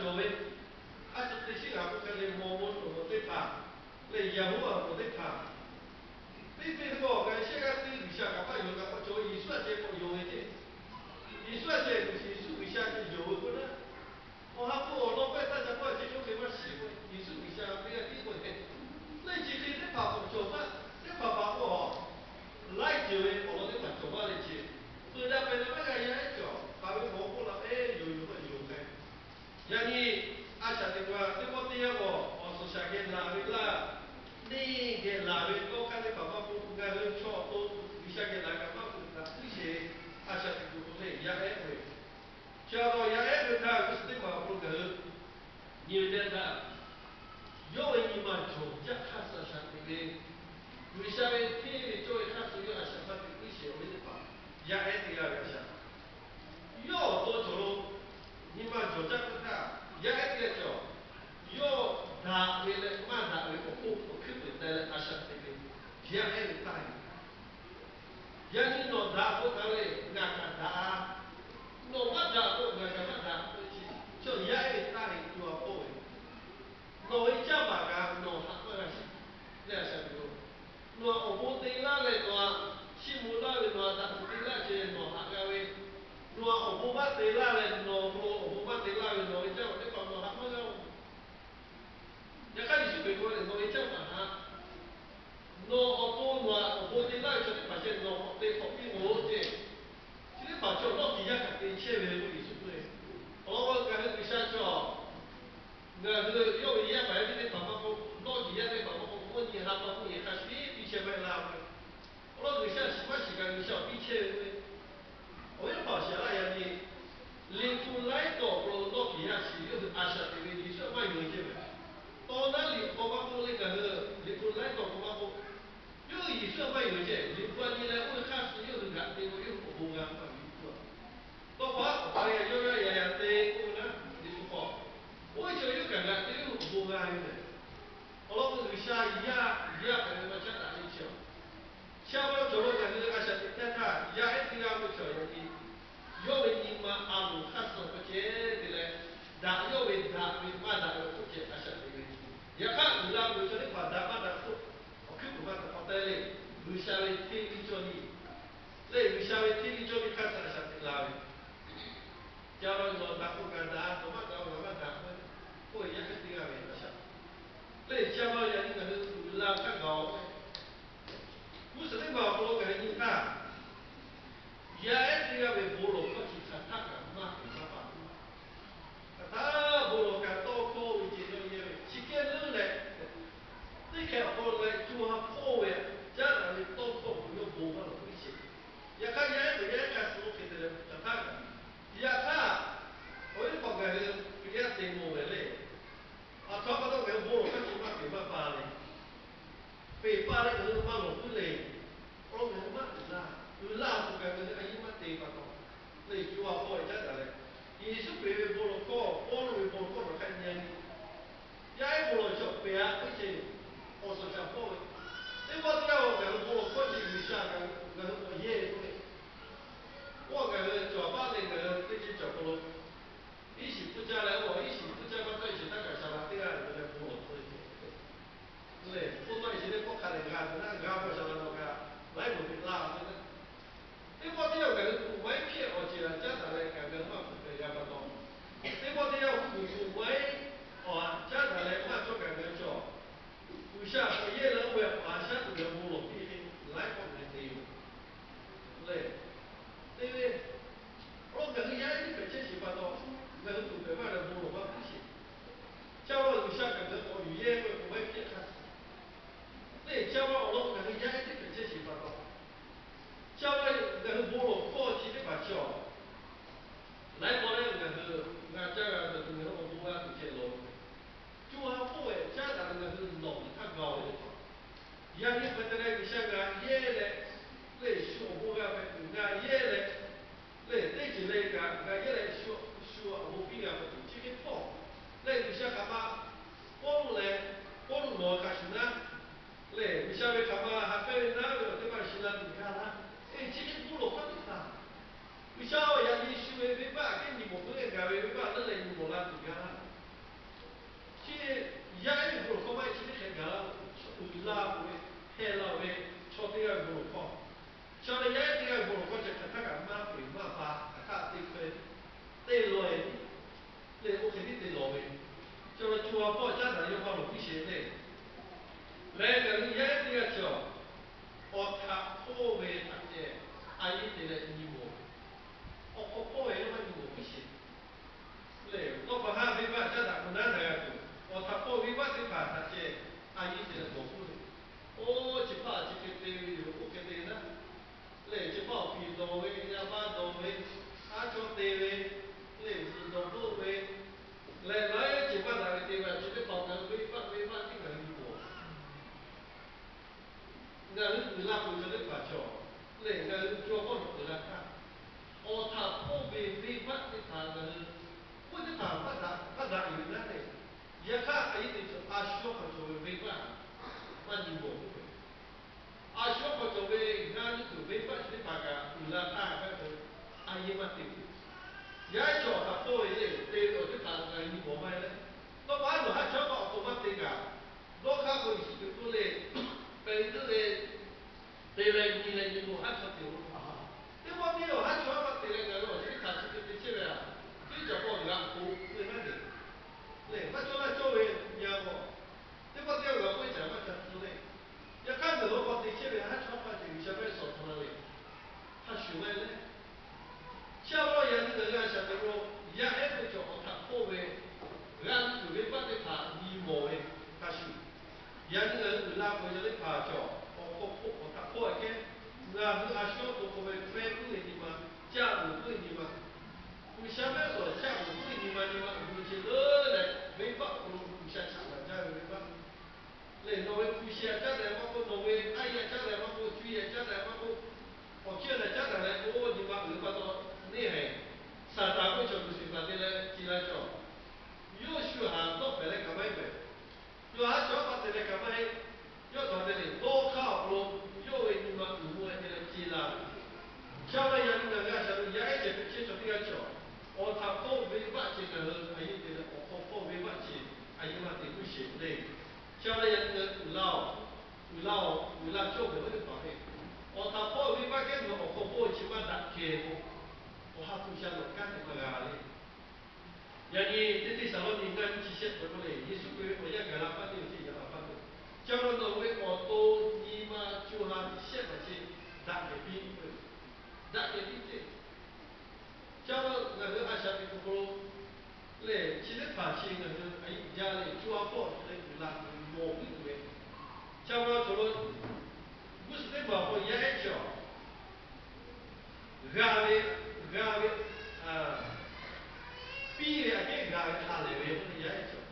yonˍ ve, a shu te shiˉ g'a k'oˆ hk'e le, mawˬ bon awˬ moˍ teˇ hpaˍ leh Yeˍhoˆ awˬ moˍ teˇ hpaˍ, teˇ teˇ k'awꞈ g'a shehˆ g'aˇ teˇ G'uiˬsha kaꞈ maˇ yonˍ kaꞈ k'awꞈ cawˬ ve, Yeˍsuˆ a ceh k'awꞈ yonˍ ve ceˇ. Yeˍsuˆ a ceh, Yeˍsuˆ G'uiˬsha ceh yonˍ ve k'o naˉ, awˬ ha hpu awˬ lawn pawehˇ taˇ ca k'oˆ a ceh k'oˆ hk'e maˇ shiˍ k'o, Yeˍsuˆ G'uiˬsha teˇ g'aˇ tiˉ k'oˆ ve, leh chi hk'e teˇ hpaˍ k'awꞈ cawˬ maˇ, teˇ hpaˍ hpaˍ k'o a laiˉ ceuˬ ve awˬ lawn teˇ hpaˍ cawˬ maˇ ve ceˇ. Peuˬ daꞈ pehˬ leh maˇ g'a yaˇ ehˉ cawˬ, paˍ ve mawˬ k'oˆ la ehˉ yonˍ yonˍ maˇ yonˍ k'ai. Yaꞈ nyi a shaꞈ teꞈ pa teˇ pawˆ teˇ yanˇ k'awꞈ awˬ suhˍ shaˍ geh laˬ ve laˇ, neˇ geh laˬ ve tawˇ hk'aˇ teˇ hpaˍ maˇ k'oˆ, ngaˬ hui chaw awˬ to G'uiˬsha geh laˬ kaꞈ maˇ k'oˆ, kaꞈ puiˉ sheˍ ve a shaꞈ teꞈ kuˬ k'o leh yaˇ ehˉ k'oˆ ve, chi a taw yaˇ ehˉ ve htaˇ g'uˇ suhˍ teˇ hpaˍ awˬ hk'aw lo ngaˬ hui nyi ve teˇ htaˇ, yawˇ ve nyi ma cawˬ jaˇ hk'aˇ suh a shaꞈ teꞈ ve, G'uiˬsha ve hteˇ ve cawˇ ve hk'aˇ suh yawˇ a shaꞈ maˇ teꞈ puiˉ sheˍ ve teˇ hpaˍ, yaˇ ehˉ teˇ g'aˇ ve a shaꞈ yawˇ awˬ to cawˬ lo nyi ma cawˬ jaˇ hk'aˇ htaˇ, yaˇ ehˉ teˇ g'aˇ cawˬ, yawˇ daꞈ ve leh maˇ daꞈ ve awˬ hk'oˆ awˬ hkuiˉ peuˬ teh leh a shaꞈ teꞈ ve, yaˇ ehˉ ve taˇ ve Yaꞈ nyi nawˬ daꞈ k'o hk'a le, ngaˬ kaꞈ daꞈ. Nawˬ maˇ daꞈ k'o ngaˬ kaꞈ maˇ daꞈ k'oˆ ve chi, chaw yaˇ ehˉ ve taˇ ve co ha hpawˇ ve, nawˬ ve caˇ baˬ kaꞈ nawˬ haꞈ maˇ g'a shiˍ leh a shaꞈ teꞈ ve. Nawˬ htaꞈ awˬ bon te laˇ leh nawˬ htaꞈ chiˇ mvuh laˇ ve, nawˬ htaꞈ daꞈ tuˬ te laˇ ceh nawˬ haꞈ g'a ve, nawˬ htaꞈ awˬ bon maˇ te laˇ leh nawˬ hk'aw lo awˬ bon maˇ te laˇ ve, nawˬ ve caˇ baˬ teˇ hpaˍ nawˬ haꞈ maˇ g'a-oˬ. Yaꞈ hk'aˇ Yeˍsuˆ Hkriꞈ k'oˆ ve lehˬ, nawˬ ve caˇ baˬ htaꞈ nawˬ awˬ to nawˬ htaꞈ awˬ bon te laˇ ve chaw teˇ hpaˍ ceh nawˬ k'awꞈ te k'awꞈ piˇ mawˬ-oˬ ceh. Chi teˇ hpaˍ cawˬ nawˇ kiˬ yaˇ kaꞈ te chehˇ ve k'o Yeˍsuˆ k'oˆ ve, awˬ lawn k'o ngaˬ hui G'uiˬsha cawˬ, ngaˬ hui yawˇ ve yaˇ paˍ yaˇ miˇ teˇ hpaˍ maˇ k'oˆ, nawˇ kiˬ yaˇ teˇ hpaˍ maˇ k'oˆ, mvuhˇ nyi ha pa mvuhˇ nyi hk'a shuˍ tiˉ piˇ chehˇ maˇ heˆ laˇ k'oˆ ve. Awˬ lawn G'uiˬsha shiˍ maˇ shiˍ kaꞈ G'uiˬsha awˬ piˇ chehˇ ve k'oˆ ve, awˬ viˉ awˬ nyi a laˇ yaꞈ nyi, Liꞈ hpu laiˉ tawˬ awˬ hk'aw lo nawˇ kiˬ yaˇ chi yawˇ hui a shaꞈ teꞈ ve Yeˍsuˆ maˇ yonˍ ve ceh ve. Tawˇ naˉ liꞈ hk'aw maˇ k'oˆ leh ngaˬ hui Liꞈ hpu laiˉ tawˬ hk'aw maˇ k'oˆ, yawˇ hui Yeˍsuˆ maˇ yonˍ ve ceh. Liꞈ hpu a nyi leh oˇ ve hk'aˇ suh yawˇ hui g'aꞈ te k'o yawˇ hui awˬ bon g'a maˇ ve k'oˆ a. Tawˇ pa a k'awꞈ pa yaˇ yawˇ yaˇ yaꞈ yaꞈ te k'oˆ ve naˉ Liꞈ hpu k'awꞈ, oˇ ve chaw yawˇ kaꞈ g'aꞈ te yawˇ hui awˬ bon g'a ve meh. Awˬ lawn k'o G'uiˬsha yaˇ yaˇ hpehꞈ ve maˇ caˉ daꞈ ve chi a. Chi a pa cawˬ lo ngaˬ hui a shaꞈ teꞈ htaˇ htaˇ yaˇ ehˉ teˇ g'aˇ ve cawˬ yaꞈ nyi, yawˇ ve nyi ma a loˍ hk'aˇ suh k'awꞈ ceh te leh, daꞈ yawˇ ve daꞈ ve maˇ daꞈ ve k'oˆ ceh a shaꞈ teꞈ ve. Yaꞈ hk'aˇ uiˍ la uiˍ chaw teˇ hpaˍ daꞈ maˇ daꞈ k'oˆ, awˬ hkuiˉ puiˍ maˇ taꞈ k'awꞈ te le. G'uiˬsha ve hteˇ liˇ cawˇ nyi, leh G'uiˬsha ve hteˇ liˇ cawˇ nyi hk'aˇ suh a shaꞈ teꞈ la ve. Ca ma nawˬ daꞈ k'o ngaˬ daꞈ, nawˬ maˇ daꞈ k'o ngaˬ maˇ daꞈ k'oˆ ve yaˇ ehˉ teˇ g'aˇ ve a shaꞈ. Leh ca ma yaꞈ nyi ngaˬ hui uiˍ la hk'aˇ gaˬ-oˬ. G'uˇ suhˍ teˇ maˬ awˬ hk'aw lo ngaˬ hui nyi htaˇ, yaˇ ehˉ teˇ g'aˇ ve bon lawˬ hkawˇ chi hk'aˬ htaˆ kaꞈ maˇ peuˬ maˇ pa. Hk'aˬ htaˆ bon lawˬ kaꞈ tawˇ hkawˇ ve ceh yawˇ yehˇ ve chi kehˉ leuˉ leh, teˇ hkeh awˬ hk'aw lo leh co ha hpawˇ ve caˉ daꞈ ve tawˇ hkawˇ k'o yawˇ bon maˇ lawˬ piˇ sheˍ. Yaꞈ hk'aˇ yaˇ ehˉ teˇ g'aˇ hk'a suh lo hk'e te leh hk'aˬ htaˆ kaꞈ, yaꞈ hk'aˇ awˬ viˉ hpaw ngaˬ hui Hkriꞈ yaˇ te mawˬ ve le. Aˬ htoꞈ ma pa taw ngaˬ hui bon lawˬ hkawˇ chi maˇ peuˬ maˇ pa le. Peˬ pa leh ngaˬ hui maˇ lawˬ puiˉ le. Awˬ lawn ngaˬ hui maˇ uiˍ laˇ. Uiˍ laˇ tuˬ kaꞈ ngaˬ hui a yiˇ maˇ te pa taw, leh co ha hpawˇ ve caˉ daꞈ leh, Yeˍsuˆ Hkriꞈ ve bon lawˬ hkawˇ, Pawˇluꞈ ve bon lawˬ hkawˇ nawˬ hk'aˇ nyi a nyi, yaˇ ehˉ bon lawˬ chi awˬ pehˬ a puiˉ ceh, awˬ suhˍ shaˍ hpawˇ ve, teˇ pawˆ teˇ yanˇ-oˬ ngaˬ hui bon lawˬ hkawˇ ceh G'uiˬsha ngaˬ hui k'awꞈ yehˇ ve k'oˆ ve, oˇ ngaˬ hui cawˬ paˆ leh ngaˬ hui teˇ ceuˬ cawˬ hk'aw lo, iˉ shiˍ hpfuhˇ caˇ leh, oˇ iˉ shiˍ hpfuhˇ caˇ maˇ tawˆ e sheˍ htaˇ kaꞈ shaˍ laꞈ teˇ g'aˇ ve leh bon lawˬ tcuh ceh. Lehˬ, hpfuhˇ tawˆ e sheˍ leh pawˆ hk'a lehˬ g'a tuˬ naˉ g'a paw shaˍ laꞈ nawˬ kaꞈ laiˉ moˍ peꞈ laˇ ve naˉ. Teˇ pawˆ teˇ yanˇ ngaˬ hui kuˬ maiˉ hpehˇ awˬ ceuˬ a caˉ daꞈ leh kaꞈ ngaˬ hui maˇ hpfuhˇ hpehꞈ g'a pa taw, teˇ pawˆ teˇ yanˇ kuˬ maiˉ awˬ a caˉ daꞈ leh maˇ cawˇ kaꞈ ngaˬ hui cawˬ, G'uiˬsha k'awꞈ yehˇ leh oˇ ve awˬ a shaˉ tuˬ ve bon lawˬ piˇ hk'e laiˉ pawˆ ngaˬ hui te yoˬ. Lehˬ, te ve, awˬ lawn ngaˬ hui yaˇ ehˉ teˇ hpehꞈ chehˇ sheˍ pa taw, ngaˬ hui tuˬ hpehꞈ maˇ leh bon lawˬ maˇ piˇ sheˍ. Ca ma G'uiˬsha kaꞈ ngaˬ hui k'awꞈ yuˬ yehˇ k'oˆ ve k'o maiˉ hpehˇ hk'a suh, lehˬ ca ma awˬ lawn ngaˬ hui yaˇ ehˉ teˇ hpehꞈ chehˇ sheˍ pa taw, ca ma ngaˬ hui bon lawˬ hkawˇ chi teˇ hpaˍ chi awˬ laiˉ pawˆ leh ngaˬ hui g'a caˇ g'a dawˬ tuˬ ngaˬ hui awˬ bon g'a tuˬ ceh lawˬ ve, co ha hpawˇ ve caˉ daꞈ ve ngaˬ hui nawˬ ve htaˇ g'a-oˬ ve teˇ hpaˍ. Yaꞈ nyi hk'e te leh G'uiˬsha g'a yehˇ leh, lehˬ shu awˬ bon g'a hpehꞈ tuˬ g'a yehˇ leh, lehˬ teˇ ceuˬ le kaꞈ g'a yehˇ leh shu awˬ bon piˇ g'a hpehꞈ tuˬ chi hk'e hpawˇ, lehˬ G'uiˬsha hk'aˬ ma Pawˇluꞈ leh, Pawˇluꞈ nawˬ hk'a shuˍ naˉ, lehˬ G'uiˬsha ve hk'aˬ ma ha k'ehˉ ve naˉ ve awˬ teˇ maˇ shu la tuˬ g'a laˇ. Eˬ, chi hk'e bon lawˬ hkawˇ teˇ hpaˍ, G'uiˬsha awˬ yaꞈ nyi shu ve venˇbaˆ aꞈ kehˉ nyi mawˬ k'oˆ leh gaˬ ve venˇbaˆ leuˉ leh nyi mawˬ la tuˬ g'a laˇ. Awˬ hpawˇ caˉ daꞈ yawˇ hk'aw lo piˇ sheˍ le. Leh ngaˬ hui yaˇ ehˉ teˇ g'aˇ chi awˬ, awˬ htaꞈ hpawˇ ve htaꞈ ceh a yehˉ te leh nyi mawˬ, awˬ hk'aw hpawˇ ve yawˇ maˇ nyi mawˬ piˇ sheˍ le. Nawˬ pa haˉ venˇbaˆ caˉ daꞈ k'o naˉ daꞈ g'a tuˬ, awˬ htaꞈ hpawˇ venˇbaˆ teˇ hpaˍ htaꞈ ceh a yehˉ te leh mawˬ k'oˆ ve, oˇ chi hpaˇ chi hk'e te ve yoˬ, oˇ hk'e te naˉ le. Chi hpaˇ awˬ piˍ dawˬ ve, yaˇ paˇ dawˬ ve, aˉ chawˇ te ve, lehˬ zuhꞈ dawˬ k'oˆ ve, leh laiˉ ceuˬ maˇ daꞈ ve te ve, chi teˇ hpaˍ ngaˬ hui venˇbaˆ venˇbaˆ tiˉ ngaˬ hui nyi mawˬ. Ngaˬ hui uiˍ la peuˬ ve teˇ hpaˍ cawˬ lehˬ, ngaˬ hui co ha hpawˇ nawˬ uiˍ la htaˇ, awˬ htaꞈ hpawˇ ve venˇbaˆ teˇ hpaˍ ngaˬ hui, oˇ teˇ hpaˍ maˇ daꞈ maˇ daꞈ yuˬ naˉ le. Yaꞈ hk'aˇ a yehˉ te cawˬ a shu awˬ hk'aw cawˬ ve venˇbaˆ maˇ nyi mawˬ k'oˆ ve, a shu awˬ hk'aw cawˬ ve g'aˇ nuˇ tuˬ venˇbaˆ chi teˇ hpaˍ kaꞈ uiˍ la htaˇ kaꞈ a yehˉ maˇ te tuˬ. Yaˇ ehˉ cawˬ awˬ htaꞈ hpawˇ ve le, te ve awˬ teˇ hpaˍ ngaˬ hui nyi mawˬ maˇ heˆ le. Tawˇ pa haˉ nawˬ haˉ chaw hpawˇ awˬ to maˇ te kaꞈ, dawˇ hk'aˇ k'o Yeˍsuˆ Hkriꞈ k'oˆ le, Peˍtruˆ ve te leh nyi leh nyi k'o haˉ chaw te-o. Teˇ pawˆ teˇ awˬ haˉ chaw maˇ te leh ngaˬ hui awˬ ceuˬ teˇ hpaˍ chi hk'e te chehˇ ve a, teˇ caˬ k'awꞈ g'aꞈ k'oꞈ ve maˇ heˆ. Lehˬ maˇ cawˇ maˇ cawˇ ve nyi-a k'o, teˇ pawˆ teˇ awˬ g'aꞈ k'oˆ ve caˬ maˇ ca tcuh le. Yaꞈ hk'aˇ ngaˬ hui k'awꞈ te chehˇ ve haˉ chaw haˉ paˆ ceh G'uiˬsha ve sawˍ htaꞈ la leh, hk'a shuˍ maˇ heˆ le. Chi awˬ lawn yaꞈ nyi ngaˬ hui a shaꞈ teꞈ k'o, yaˇ ehˉ ve cawˬ awˬ htaꞈ hpawˇ ve g'aˇ nuˇ tuˬ venˇbaˆ teˇ hpaˍ nyi mawˬ ve hk'a shuˍ, yaꞈ nyi ngaˬ hui uiˍ la peuˬ ve teˇ hpaˍ cawˬ awˬ hk'aw hpawˇ awˬ htaꞈ hpawˇ a kehˉ, ngaˬ hui a shu awˬ to hk'aw ve hpehˇ puiˉ ve nyi ma, caˆ loˍ puiˉ ve nyi ma, G'uiˬsha ve sawˍ caˆ loˍ puiˉ ve nyi ma nyi ma uiˍ ve chi leuˉ leh, venˇbaˆ awˬ hk'aw lo G'uiˬsha chaꞈ laˬ jaˇ ve venˇbaˆ lehˬ, nawˬ ve hpu shi a caˉ leh maˇ k'oˆ, nawˬ ve aˉ yaˇ caˉ leh maˇ k'oˆ, cuˇ yaˇ caˉ leh maˇ k'oˆ, awˬ hkiˇ a caˉ daꞈ leh k'o, nyi ma uiˍ ve pa taw neˇ haiˬ Saˍtanˍ k'oˆ ve chaw G'uiˬsha teˇ g'aˇ te leh ci la cawˬ. Yawˇ shu haˍ dawˆ pehˍ leh kaꞈ maˇ heˆ pehˍ. Yawˇ haˉ chaw haˉ paˆ te leh kaꞈ maˇ heˆ. Yawˇ htaꞈ te leh dawˇ hk'aˇ awˬ hk'aw lo yawˇ ve nyi ma uiˍ mvuh leh te leh ce la ve. Chi awˬ lawn yaꞈ nyi ngaˬ hui a shaꞈ teꞈ yaˇ ehˉ ceh hpehꞈ chehˇ chaw teˇ g'aˇ cawˬ. Awˬ htaꞈ hpawˇ venˇbaˆ ceh ngaˬ hui a yehˉ te leh awˬ hk'aw hpawˇ venˇbaˆ ceh a yehˉ maˇ te puiˉ sheˍ le. Chi awˬ lawn yaꞈ nyi ngaˬ hui uiˍ la-oˬ, uiˍ la-oˬ, uiˍ la cawˇ ve oˇ ve teˇ hpaˍ ve, awˬ htaꞈ hpawˇ venˇbaˆ kehˉ nawˬ awˬ hk'aw hpawˇ chi maˇ daꞈ kehˬ k'o, awˬ ha hpu sha lawˬ kanˉ te maˇ g'a le. Yaꞈ nyi teˇ Hteˇsaˍlawˇniˆ ngaˇ nyiˇ chi shehˆ hk'aw k'oˆ le, Yeˍsuˆ Hkriꞈ ve awˬ yanˇ gaˬ la paˇ teˇ ve ceˇ yaꞈ la paˇ ve, chi awˬ lawn nawˬ ve awˬ to nyi ma co ha chi shehˆ hpaˍ chi daꞈ kehˬ piˇ k'oˆ ve, daꞈ kehˬ piˇ ceˇ. Chi awˬ lawn ngaˬ hui a shaꞈ teꞈ hk'aw lo lehˬ, chi teˇ hpaˍ chi ngaˬ hui a yehˉ jaˇ leh co ha hpawˇ chi hk'e uiˍ la tuˬ mawˬ puiˉ tuˬ ve, chi awˬ lawn cawˬ lo g'uˇ suhˍ teˇ maˬ k'o yaˇ ehˉ cawˬ g'a ve, g'a ve, piˇ ve aꞈ kehˉ g'a ve ha lehˬ ve k'oˆ ve yaˇ ehˉ cawˬ.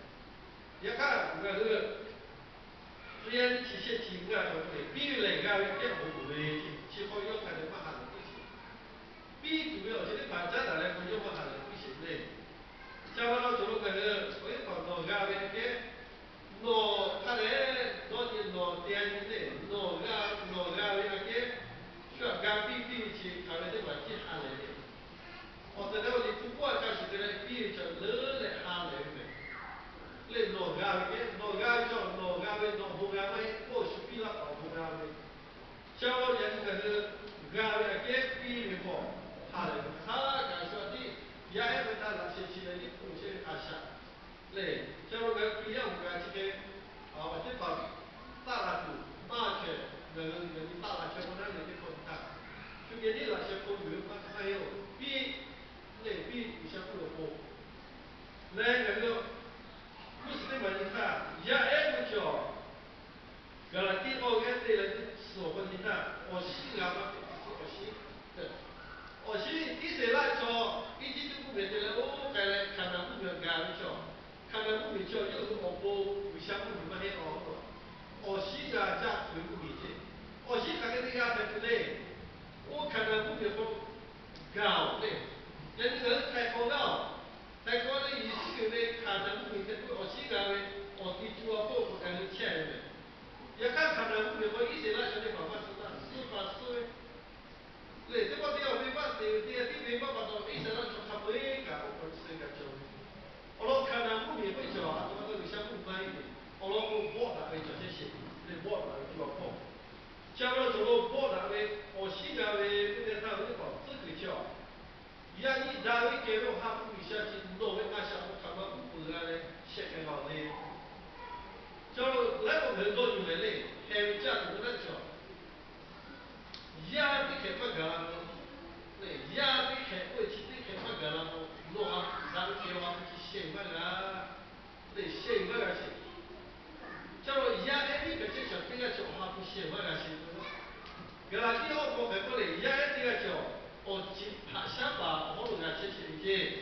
Yaꞈ hk'aˇ ngaˬ hui tcuh yaˇ nyiˇ chi shehˆ chi ngaˇ cawˬ k'oˆ ve, piˇ ve lehˬ g'a ve aꞈ kehˉ awˬ bon uiˍ ve, chi hk'aw yawˇ hk'a dehꞈ maˇ ha lehˬ piˇ sheˍ. Piˇ tuˬ ve awˬ ceuˬ teˇ hpaˍ caˉ daꞈ leh k'o yawˇ maˇ ha lehˬ piˇ sheˍ le. Chi awˬ lawn cawˬ lo ngaˬ hui awˬ ehˉ hpaˍ nawˬ g'a ve aꞈ kehˉ, nawˬ hk'a dehꞈ dawˇ nyi nawˬ te a nyi le, nawˬ g'a, nawˬ g'a ve aꞈ kehˉ, shu aꞈ g'a piˇ piˇ ve chi hk'aˬ ve teˇ hpaˍ ciˉ ha lehˬ ve. Awˬ tehˬ leh awˬ liꞈ hpu k'oˆ a hk'a shuˍ te leh piˇ ve chaw leuˉ leh ha lehˬ ve mehˬ. Lehˬ nawˬ g'a ve kehˉ, nawˬ g'a ve chaw nawˬ g'a ve nawˬ bon g'a maˇ heˆ, k'oˆ shu piˇ laˇ paˍ bon g'a ve. Chi awˬ lawn yaꞈ nyi ngaˬ hui g'a ve aꞈ kehˉ piˇ ve k'o, ha lehˬ ve hk'aˬ kaꞈ shu a tiˉ yaˇ ehˉ ve htaˇ laꞈ sheh chi leh nyiˇ hpu chehˇ ve a shaꞈ lehˬ, chi awˬ lawn ngaˬ hui Hkriꞈ yaˇ awˬ g'a chi hk'e awˬ teˇ hpaˍ taˆ la tuˬ maˇ chehˇ. Ngaˬ hui yaꞈ nyi taˆ la chehˇ k'o naˉ leh teˇ hkawˇ htaˇ, shu geh tiˉ laꞈ sheh hk'aw yuˬ ve maˇ maˇ heˆ-oˬ. Piˇ lehˬ piˇ G'uiˬsha k'oˆ ve awˬ pon leh ngaˬ hui g'uˇ suhˍ teˇ maˬ nyi htaˇ, yaˇ ehˉ ve cawˬ Gaˍlaˍtiˆ k'awˇ g'ehˇ te leh suhˍ awˬ hk'aw nyi htaˇ, awˬ shinˉ g'a maˇ te, awˬ shinˉ, awˬ shinˉ Iˉsaˍreˍlaˆ chaw Eˇjiˇtuꞈ mvuhˇmiˬ te leh oˇ k'ai leh Hkaˍnanˍ mvuhˇmiˬ g'a ve chaw, Hkaˍnanˍ mvuhˇmiˬ chaw yawˇ hui awˬ pon G'uiˬsha mvuhˇmiˬ maˇ heˆ awˬ, awˬ shinˉ g'a caˇ tuˬ ve mvuhˇmiˬ ceˇ. Awˬ shinˉ hk'aˬ hk'e te g'a hpehꞈ tuˬ le. Oˇ Hkaˍnanˍ mvuhˇmiˬ hk'aw gaˬ-oˬ le. Yaꞈ nyi ngaˬ hui htaiˍ hk'awꞈ g'aˇ-oˬ, htaiˍ hk'awꞈ leh Yeˍsuˆ Hkriꞈ ve Hkaˍnanˍ mvuhˇmiˬ hk'e k'oˆ ve awˬ shinˉ g'a ve awˬ ti co ha hpawˇ k'o ngaˬ hui chehˇ ve mehˬ. Yaꞈ hk'aˇ Hkaˍnanˍ mvuhˇmiˬ k'o Iˉsaˍreˍlaˆ chaw teˇ hpaˍ maˇ suh taˇ, suh pa suh ve lehˬ, teˇ pawˆ teˇ yanˇ venˇbaˆ te ve teˇ yanˇ tiˉ venˇbaˆ pa taw Iˉsaˍreˍlaˆ chaw hk'a peu-eˬ kaꞈ k'oˆ k'o suh kaꞈ cawˬ ve. Awˬ lawn Hkaˍnanˍ mvuhˇmiˬ k'oˆ ve cawˬ a htoꞈ ma k'o G'uiˬsha mvuhˇmiˬ maˇ heˆ ve, awˬ lawn k'o bawˆ daꞈ ve cawˬ chehˇ sheˍ leh bawˆ daꞈ ve co ha hpawˇ. Chi awˬ lawn cawˬ lo bawˆ daꞈ ve awˬ shinˉ g'a ve teˇ yanˇ htaˇ ve teˇ hpaˍ tcuhˉ kuiˬ chehˇ-a. Yaꞈ nyi daꞈ ve kehˬ ve awˬ ha hpu G'uiˬsha chi nawˬ ve a lehˬ sheh maˇ g'a sheˍ. Ca lo yaˇ ehˉ tiˉ hpehꞈ chehˇ chaw teˇ g'aˇ chaw awˬ ha hpu sheh maˇ g'a sheˍ. Gaˍlaˍtiˆ awˬ hk'aw hpehꞈ k'oˆ lehˬ, yaˇ ehˉ teˇ g'aˇ chaw awˬ ciˍ haꞈ shaˉ paˍ awˬ hawˉ lo g'a chehˇ sheˍ ve ceˇ.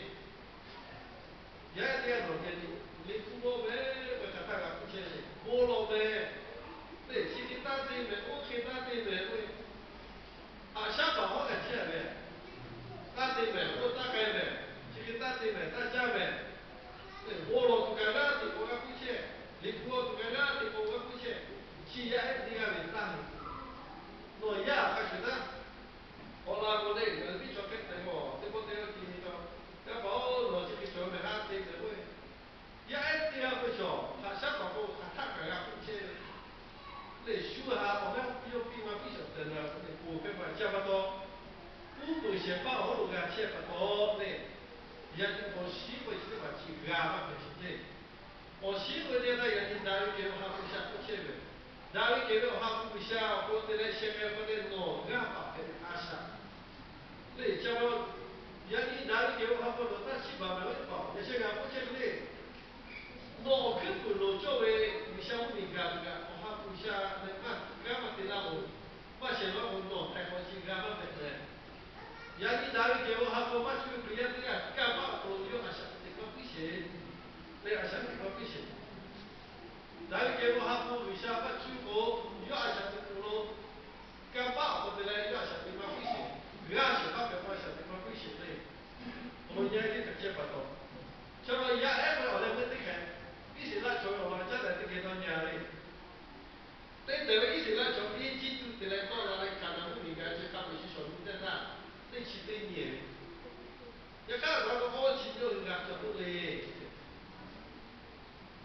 Yaˇ ehˉ teˇ g'aˇ nawˬ geh liꞈ hpu g'awˇ meh, k'aˬ htaˇ g'a k'oˆ chehˇ ve, bon lawˬ meh, lehˬ chi hk'e taˇ te meh, oˇ hk'e taˇ te meh k'oˆ ve, haꞈ shaˉ paˍ hawˉ g'a chehˇ ve, taˇ te meh, oˇ taˇ k'ai meh, chi hk'e taˇ te meh, taˇ caˇ meh, bon lawˬ tuˬ kaꞈ g'aˇ teꞈ k'o g'a k'oˆ chehˇ, liꞈ hpu g'awˇ tuˬ kaꞈ g'aˇ teꞈ k'o g'a k'oˆ chehˇ, chi yaˇ ehˉ teˇ g'aˇ ve taˇ ve, nawˬ yaˇ hk'a shuˍ naˉ, awˬ laꞈ g'awˬ leh ngaˬ hui biˇ chaw hk'ehˆ te k'o, teˇ pawˆ teˇ yanˇ ti ve taw, yaˇ paˍ-oˬ, nawˬ chi hk'e cawˬ meh haꞈ te meh k'oˆ ve, yaˇ ehˉ teˇ g'aˇ k'o cawˬ haꞈ shaˉ paˍ k'o hk'aˬ htaˆ kaꞈ g'a k'oˆ chehˇ ve, lehˬ shu haꞈ awˬ g'aˇ piˇ yawˇ piˇ ma piˇ shawˍ tehꞈ na k'oˆ ve, ponˬ hpehˇ ma ca pa taw, uˉ peunˍ shehˍ hpaˇ awˬ hawˉ lo g'a chehˇ pa taw lehˬ, yaꞈ nyi awˬ shiˉ k'oˆ ve chi teˇ hpaˍ chi g'a maˇ hpehꞈ sheˍ ceˇ. Awˬ shiˉ k'oˆ ve teˇ g'aˇ yaꞈ nyi daꞈ ve kehˬ ve awˬ ha hpu G'uiˬsha k'oˆ chehˇ ve, daꞈ ve kehˬ ve awˬ ha hpu G'uiˬsha awˬ hk'aw lo te leh sheh k'ai pa te nawˬ g'aˇ paˍ hpehꞈ ve a shaꞈ. Lehˬ ca pa, yaꞈ nyi daꞈ ve kehˬ ve awˬ ha hpu nawˬ taˇ chiˇ baˬ meh ve teˇ hpaˍ yaꞈ sheh g'a k'oˆ chehˇ ve le. Nawˬ awˬ hkuiˉ puiˍ loˍ cawˇ ve G'uiˬsha mvuhˇmiˬ gaˬ ve kaꞈ awˬ ha hpu G'uiˬsha leh maˇ g'aˇ maˇ te laˇ-oˬ. Maˇ shehˍ laˇ k'o nawˬ htaiˍ hk'awꞈ chi g'a maˇ hpehꞈ meh. Yaꞈ nyi daꞈ ve kehˬ ve awˬ ha hpu maˇ cuˇ ve Hkriꞈ yaˇ teˇ g'aˇ kanˇ paˆ awˬ hk'aw lo yawˇ a shaꞈ teꞈ maˇ puiˉ sheˍ. Lehˬ a shaꞈ teꞈ maˇ puiˉ sheˍ. Daꞈ ve kehˬ ve awˬ ha hpu G'uiˬsha maˇ cuˇ k'o, yawˇ a shaꞈ teꞈ k'o lo, kanˇ paˆ awˬ hk'aw te leh yawˇ a shaꞈ teꞈ maˇ puiˉ sheˍ. G'aˇ shehˍ hpaˇ hpehꞈ k'o a shaꞈ teꞈ maˇ puiˉ sheˍ le. Awˬ lawn yaˇ ehˉ teˇ hpaˍ chehˇ pa taw, chaw yaˇ ehˉ ve awˬ leh meuˇ teˇ hkeh, Iˉsaˍreˍlaˆ chaw ve awˬ lawn caˉ daꞈ teˇ geh dawˇ nyi-a le. Teˇ tehꞈ ve Iˉsaˍreˍlaˆ chaw Eˇjiˇtuꞈ te leh tawˆ la leh Hkaˍnanˍ mvuhˇmiˬ g'a chehˇ hk'a peu-eˬ shu shawˍ nyi teˇ htaˇ, teˇ chi teˇ nyi ve, yaꞈ hk'aˇ a k'o awˇ chi yawˇ hui g'a cawˬ toˆ le.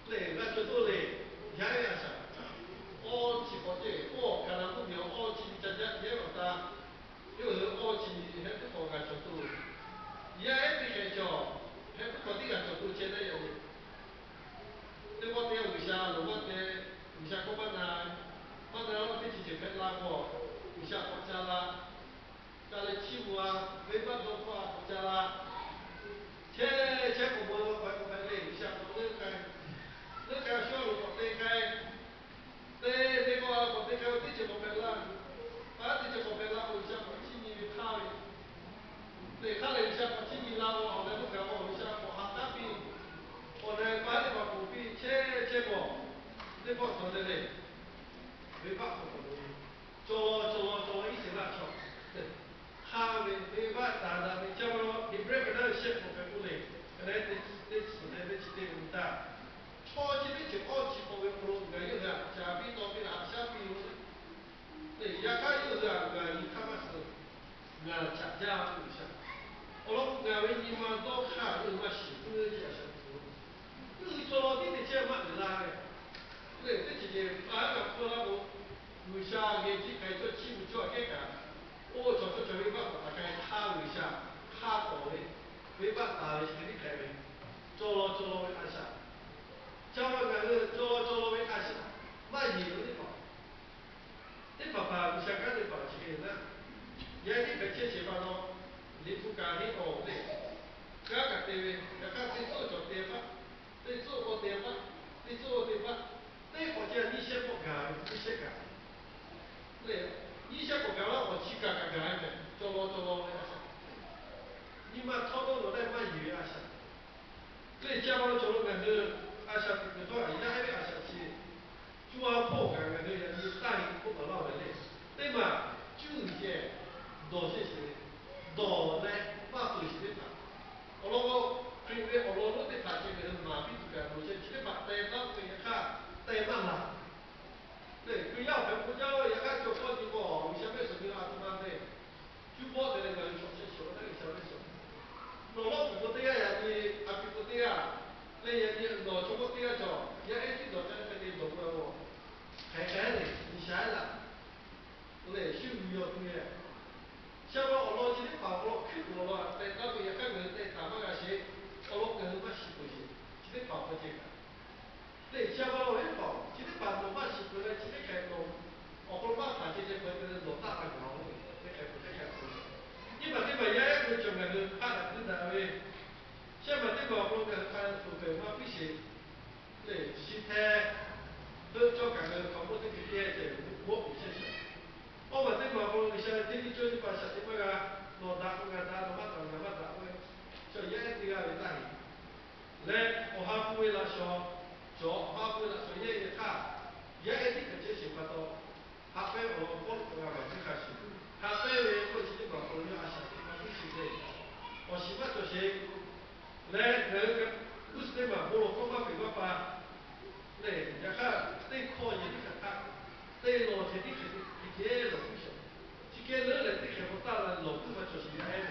Lehˬ g'a cawˬ toˆ le. Yaˇ ehˉ a shaꞈ, awˇ chi k'awꞈ ceˇ, oˇ Hkaˍnanˍ mvuhˇmiˬ awˬ awˇ chi nyi ca jaˇ yehˉ awˬ ta, yawˇ hui awˇ chi nyi hehˉ puiˉ k'awꞈ g'a cawˬ toˆ. Yaˇ ehˉ teˇ hkeh cawˬ, hehˉ puiˉ k'awꞈ tiˉ g'a cawˬ toˆ chehˇ leh yaꞈ nyi teˇ pawˆ teˇ yanˇ G'uiˬsha loˍ maˇ te, G'uiˬsha hkawˇ maˇ na, maˇ na laˇ teˇ chi ceuˬ hpehꞈ la k'o, G'uiˬsha k'awꞈ ca la, ca leh chiˇ mvuh-a, venˇbaˆ dawˇ hpfuhˇ-a k'awꞈ ca la. Chehˇ chehˇ k'awꞈ mawˬ ve k'awꞈ hpehꞈ k'awꞈ hpehꞈ le, G'uiˬsha k'awꞈ leuˆ k'ai, leuˆ k'ai shu a loˍ k'awꞈ te k'ai, te te k'awꞈ k'awꞈ te k'ai ve teˇ ceuˬ k'awꞈ hpehꞈ la, a teˇ ceuˬ k'awꞈ hpehꞈ la k'o G'uiˬsha k'awꞈ chiˇ nyi ve hk'aˇ ve, lehˬ hk'aˇ lehˬ G'uiˬsha k'awꞈ chiˇ nyi la k'o awˬ leh meuˇ kaꞈ k'o G'uiˬsha k'awꞈ ha k'aˉ piˇ, awˬ leh pa teˇ hpaˍ k'oˍ piˇ chehˇ chehˇ k'awꞈ, teˇ pawˆ hk'aˬ te leh, venˇbaˆ k'awꞈ k'awꞈ loˍ ve, cawˬ law cawˬ law cawˬ law Iˉsaˍreˍlaˆ chaw hk'aˇ ve venˇbaˆ taˍ daꞈ ve caˇ ve law Heˍbrehˇ hk'aw naˉ ve shehˆ k'awꞈ hpehꞈ k'oˆ le, hk'aˬ hk'e te, teˇ chi teˇ chi teˇ ve taˇ, chaw chi teˇ ceuˬ awˇ chi k'awꞈ ve awˬ hk'aw lo ngaˬ yawˇ hui a caˍ piˇ taw piˇ leh haꞈ shaˉ piˇ ve, lehˬ yaꞈ hk'aˇ yawˇ hui a ngaˬ nyi hk'aˇ maˇ suh, ngaˬ chaꞈ jaˇ ve G'uiˬsha, awˬ lawn k'o ngaˬ ve nyi ma dawˇ hk'aˇ yawˇ hui maˇ shiˍ puiˉ ve ce a shaꞈ teꞈ lo, yawˇ hui cawˬ law tiˉ te chehˇ maˇ uiˍ la ve, lehˬ teˇ ceuˬ ceuˬ a kaꞈ hpfuhˇ laˇ k'o, G'uiˬsha geh jiˆ k'ai cawˇ chiˇ mvuh cawˇ a kehˉ kaꞈ, oˇ chaw chaw chaw venˇbaˆ k'awꞈ taˍ k'ai hk'aˇ ve G'uiˬsha, hk'aˇ k'awꞈ ve, venˇbaˆ taˍ ve chi hk'e tiˉ hpehꞈ ve, cawˬ law cawˬ law ve a shaꞈ, ca va ngaˬ hui cawˬ law cawˬ law ve a shaꞈ, maˇ yeˬ ve teˇ hpaˍ, teˇ hpaˍ hpaˍ G'uiˬsha kanˉ teˇ hpaˍ chi hk'e naˉ, yaˇ tiˉ hpehꞈ chehˇ shehˍ hpaˇ taw, liꞈ hpu kaꞈ heˆ k'awꞈ le, kanˉ kaꞈ te ve, yaꞈ hk'aˇ teˇ tcuhˉ cawˬ te hpaˇ, teˇ tcuhˉ k'awꞈ te hpaˇ, teˇ tcuhˉ k'awꞈ te hpaˇ, teˇ hk'awꞈ ceh nyiˇ shehˆ pawˆ gaˬ ve, nyiˇ shehˆ gaˬ lehˬ, nyiˇ shehˆ k'awꞈ gaˬ laˇ k'awꞈ chi kaꞈ kaꞈ gaˬ ve meh, cawˬ law cawˬ law ve a shaꞈ, nyi ma htawˇ dawˇ nawˬ lehˬ maˇ yeˬ ve a shaꞈ, lehˬ ca pa lo cawˬ lo ngaˬ hui a shaꞈ teꞈ kuiˬ htawˇ yaˇ ehˉ ve a shaꞈ chi, co ha hpawˇ kaꞈ ngaˬ hui yaꞈ nyi taˇ heˆ k'oˆ kaꞈ laˇ ve le. Teˇ maˬ cuˇ yiˍ ceh dawˬ chehˇ sheˍ ve, dawˬ leh maˇ peuˬ sheˍ teˇ hpaˍ, awˬ lawn k'o, Hkriꞈ ve awˬ lawn lonˉ teˇ hpaˍ ceh ngaˬ hui maˍ piˇ tuˬ kaꞈ loˍ chehˇ chi teˇ hpaˍ te taˉ ve yaꞈ hk'aˇ te maˇ laˬ. Lehˬ Hkriꞈ yaˇ awˬ hpehꞈ k'o jaˇ yaꞈ hk'aˇ cawˬ hkawˇ nyi k'o G'uiˬsha mehˆ suhˍ ve a htoꞈ ma te, cuˇ bawˆ te leh ngaˬ hui chaw chehˇ shawˍ ve naˉ G'uiˬsha mehˆ suhˍ, nawˬ lawˇ kuˬ k'o teˇ g'aˇ yaꞈ nyi, a pi k'o teˇ g'aˇ, leh yaꞈ nyi nawˬ chaw k'oˆ teˇ g'aˇ cawˬ, yaˇ ehˉ tiˉ dawˬ ca leh hk'e te dawˬ k'o, hk'aˬ hk'e le G'uiˬsha ehˉ laˬ. Lehˬ shu yuˬ yaw tuˬ ve, sha va awˬ lawn chi teˇ hpaˍ awˬ hk'aw lo hkiˉ kuˬ awˬ lawn te taˉ ve yaꞈ hk'aˇ ngaˬ hui te taˍ maˇ g'a sheˍ, awˬ lawn ngaˬ hui maˇ shiˍ peuˬ sheˍ, chi teˇ hpaˍ awˬ hk'aw ceh kaꞈ lehˬ, chi a pa lo heˆ paˍ chi teˇ hpaˍ nawˬ maˇ shiˍ peuˬ leh chi teˇ hkeh nawˬ awˬ hk'aw lo maˇ hpanˍ ceh ceh peuˬ te leh dawˬ taˆ la gaˬ-oˬ ve, teˇ hkeh peuˬ teˇ hkeh peuˬ. Nyiˇ maˬ teˇ maˬ yaˇ ehˉ k'o cawˬ ngaˬ hui hpaˆ daꞈ puiˉ daꞈ ve, shehˆ maˬ teˇ maˬ awˬ hk'aw lo ngaˬ hui hk'a tuˬ pehˬ maˇ puiˉ sheˍ. ve laꞈ shawnˍ, cawˬ awˬ ha hpu ve laꞈ shawnˍ yehˇ ve htaˇ, yaˇ ehˉ teˇ hpaˍ chehˇ sheˍ pa taw, haꞈ pehnˇ awˬ lawn hk'aw lo k'awꞈ g'a baˬ teˇ hk'a shuˍ, haꞈ pehnˇ ve k'oˆ chi teˇ hpaˍ awˬ hk'aw lo yawˇ a shaꞈ teꞈ ma teˇ chi lehˬ, awˬ shiˍ maˇ cawˬ sheˍ leh, ngaˬ hui g'uˇ suhˍ teˇ maˬ bon lawˬ hkawˇ maˇ peˬ maˇ pa lehˬ, yaꞈ hk'aˇ teˇ hkawˇ yehˬ teˇ hk'aˬ htaˇ, teˇ lawˬ ceh teˇ hk'e teˇ hk'e lawˬ puiˉ sheˍ. Chi hk'e leuˉ lehˬ, teˇ hk'e hk'aw taˇ la lawˬ puiˉ maˇ cawˬ sheˍ yaˇ ehˉ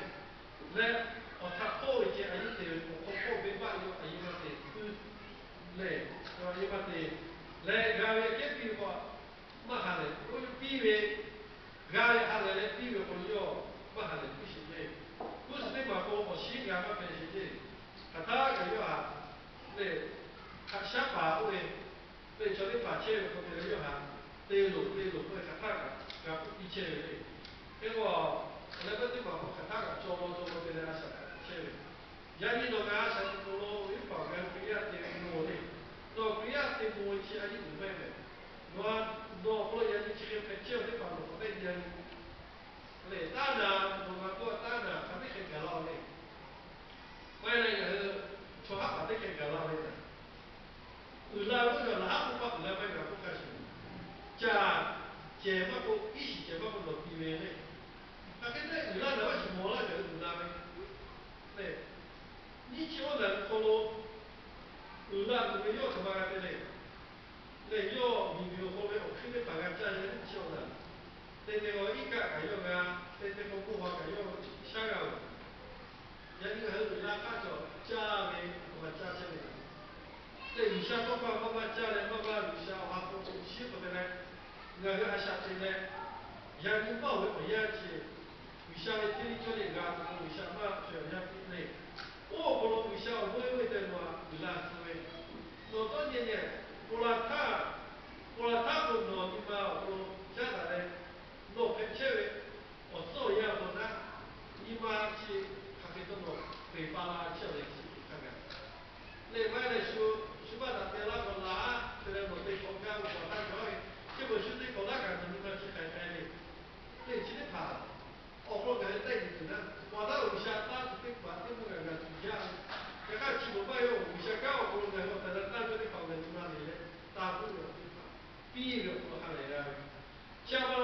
ve lehˬ, awˬ htaꞈ hk'awˇ ve ceh a yeˇ te ve awˬ hk'aw hk'awˇ venˇ baˆ yawˇ a yeˇ maˇ te puiˉ lehˬ, a yeˇ maˇ te leh, g'a ve kehˉ piˇ ve k'o, maˇ ha lehˬ k'oˆ piˇ ve, g'a ve ha lehˬ leh piˇ ve awˬ hk'aw lo yawˇ maˇ ha lehˬ puiˉ sheˍ le. G'uˇ suhˍ teˇ maˬ k'o awˬ shiˉ g'a maˇ hpehꞈ sheˍ le. Hk'aˬ htaˇ kaꞈ yawˇ haꞈ lehˬ, hk'aˬ shaˉ paˍ oˇ ve lehˬ, chaw teˇ hpaˍ chehˇ ve k'o te leh yawˇ haꞈ te loˬ te loˬ k'oˆ ve hk'aˬ htaˇ kaꞈ g'a k'oˆ piˇ chehˇ ve le. Hk'e k'o, awˬ leh pawehˇ teˇ hpaˍ k'o hk'aˬ htaˇ kaꞈ caw law caw law te leh a shaꞈ teꞈ chehˇ ve. Yaꞈ nyi nawˬ ngaˬ a shaꞈ teꞈ k'o lo, Eˇvaꞈ awˬ g'a Hkriꞈ yaˇ te ve lo le. Nawˬ Hkriꞈ yaˇ te pon ve chi a yeˇ uiˍ mehˆ mehˍ. Nawˬ, nawˬ awˬ hk'aw lo yaꞈ nyi chi hk'e hpehꞈ chehˇ ve teˇ hpaˍ nawˬ k'awꞈ teˇ nyi a nyi lehˬ, taˇ naˬ, nawˬ ngaˬ k'oˆ taˇ naˬ, hk'aˬ teˇ hk'e gaˬ la-o le. Maˇ heˆ leh ngaˬ hui chaw haˉ paˍ teˇ hk'e gaˬ la ve kaꞈ, uiˍ la ve oˇ ve laˬ haˉ k'oˆ paˆ uiˍ la maˇ heˆ, ngaˬ k'oˆ hk'a shuˍ, caˇ cehˬ maˇ k'oˆ, iˉ shiˍ cehˬ maˇ k'oˆ, nawˬ ti ve le. Hk'aˬ hk'e te uiˍ la naˬ maˇ shuˍ mawˬ laˇ ngaˬ hui uiˍ la ve lehˬ, nyiˇ chi awˇ naˬ ve hk'aw lo uiˍ la tuˬ ve yawˇ htaꞈ ma g'a te le. Lehˬ, yawˇ miˬ guiˬ awˬ hk'aw lo ve awˬ hkuiˉ teˇ hpaˍ g'a caˇ leh nyiˇ chi awˇ naˬ, te te k'o iˉ kaˆ kaꞈ yawˇ g'a, te te k'o bon ha kaꞈ yawˇ shaˉ g'a ve. Yaꞈ nyi ngaˬ hui uiˍ la hk'aˇ cawˬ caˇ ve, a htoꞈ ma caˇ chehˇ ve. Lehˬ, G'uiˬsha tawˇ hkawˇ maˇ maˇ caˇ leh maˇ maˇ G'uiˬsha awˬ ha hpu shiˉ hk'aw te leh, ngaˬ hui a shaꞈ teꞈ leh, yaꞈ nyi maˇ ve awˬ yanˇ chi, G'uiˬsha ve hteˇ liˇ cawˇ leh g'a tuˬ k'o, G'uiˬsha maˇ cawˬ awˬ yanˇ piˇ le. Oˇ awˬ hk'aw lo G'uiˬsha awˬ moˇ eˇ ve tehꞈ nawˬ htaꞈ uiˍ la tcuh ve, nawˬ tawˇ nyi nyi, ponˬ laˬ htaˇ, ponˬ laˬ htaˇ k'o nawˬ nyi ma awˬ hk'aw lo caˉ daꞈ leh, nawˬ hpehꞈ chehˇ ve awˬ tcuhˉ awˬ yanˇ awˬ hk'aw lo htaˇ, nyi ma chi hk'aˬ hk'e dawˇ nawˬ peˬ pa la chehˇ ve chi hk'a gaˬ lehˬ, maˇ heˆ leh shu, shu baˆ daꞈ te laˇ k'awꞈ laˬ, te leh nawˬ te k'awꞈ gaˇ ve k'awꞈ htaˇ cawˬ ve, chi beuꞈ shu teˇ k'awꞈ laˇ kaꞈ nawˬ nyi ma chi hk'aˬ hk'e le. Lehˬ, chi teˇ hpaˍ awˬ hk'aw lo ngaˬ hui tehˆ yuˬ tuˬ naˉ, paˍ taˉ G'uiˬsha taˇ tuˬ teˇ hpaˍ teˇ mvuhˇ g'a g'a tuˬ jaˇ ve. Yaꞈ hk'aˇ chi beuꞈ maˇ heˆ, G'uiˬsha kanˉ awˬ hk'aw lo ngaˬ hui awˬ tehˬ la taˇ cawˇ teˇ hpaˍ ngaˬ nyi ma le leh, taˇ puiˉ ve awˬ teˇ hpaˍ, piˇ ve awˬ hk'aw lo ha lehˬ g'a ve, chi a ma